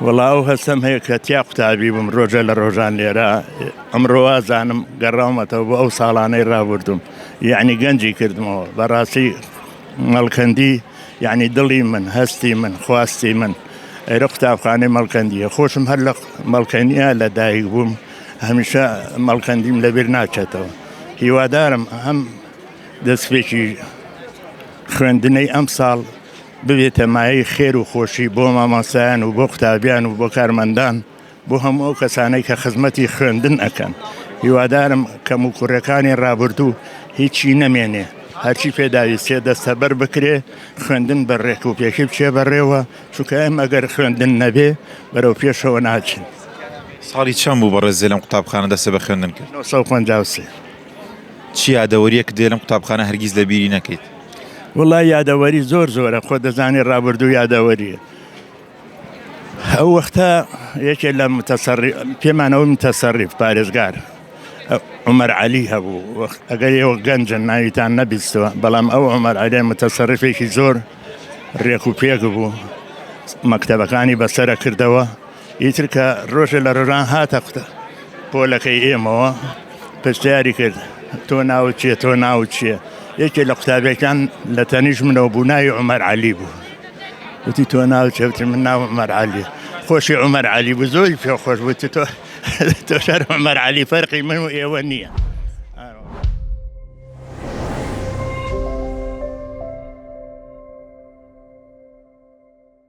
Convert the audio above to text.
وەڵا ئەو هەستەم هەیە کە تیا قوتابی بووم ڕۆژە لە ڕۆژان لێرە ئەمڕۆ وازانم گەڕاومەتەوە بۆ ئەو ساڵانەی ڕابردووم یعنی گەنجی کردمەوە بەڕاستی مەڵکەندی یعنی دڵی من هەستی من خواستی من ئێرە قوتابخانەی مەڵکەندیە خۆشم هەر لە مەڵکەنیە لە دایک بووم هەمیشە مەڵکەندیم لەبیر ناچێتەوە هیوادارم هەم دەستپێکی خوێندنەی ئەم ساڵ ببێتە مایەی خێر و خۆشی بۆ مامۆستایان و بۆ قوتابیان و بۆ کارمەندان بۆ هەموو ئەو کەسانەی کە خزمەتی خوێندن ئەکەن هیوادارم کەم و کوڕەکانی ڕابردوو هیچی نەمێنێ هەرچی پێداویستێ دەستەبەر بکرێ خوێندن بە ڕێک و پێکی بچێ بەڕێوە چونکە ئێمە ئەگەر خوێندن نەبێ بەرەو پێشەوە ناچین. ساڵی چەند بوو بەڕێزێ لەم قوتابخانە دەستت بە خوێندن کرد؟ 953. چ یادەوەریەکت هەیە لەم قوتابخانە هەرگیز لە بیری نەکەیت؟ وەڵا یادەوەری زۆر زۆرە خۆ دەزانی ڕابردوو یادەوەریە ئەو وەختە یەکێ لە متەسەڕی پێمانەوە متەسەڕیف پارێزگار عمر علی هەبوو ئەگەر ئێوە گەنجن ناویتان نەبیستوە بەڵام ئەو عمر علی متەسەڕیفێکی زۆر ڕێک و پێک بوو مەکتەبەکانی بەسەرە کردەوە ئیتر کە ڕۆژێ لە ڕۆژان هاتە قوتە پۆلەکەی ئێمەوە پرسیاری کرد تۆ ناوت چییە تۆ ناوت چییە یەکێ لە قوتابیەکان لە تەنیش منەوە بوو ناوی عومەر عەلی بوو وتی تۆ ناوت چیە وتی من ناوم عومەر عەلی خۆشی عومەر عەلی بوو زۆری پێ خۆش بوو تۆ تۆ شەر عومەر عەلی فەرقی من و ئێوە نییە.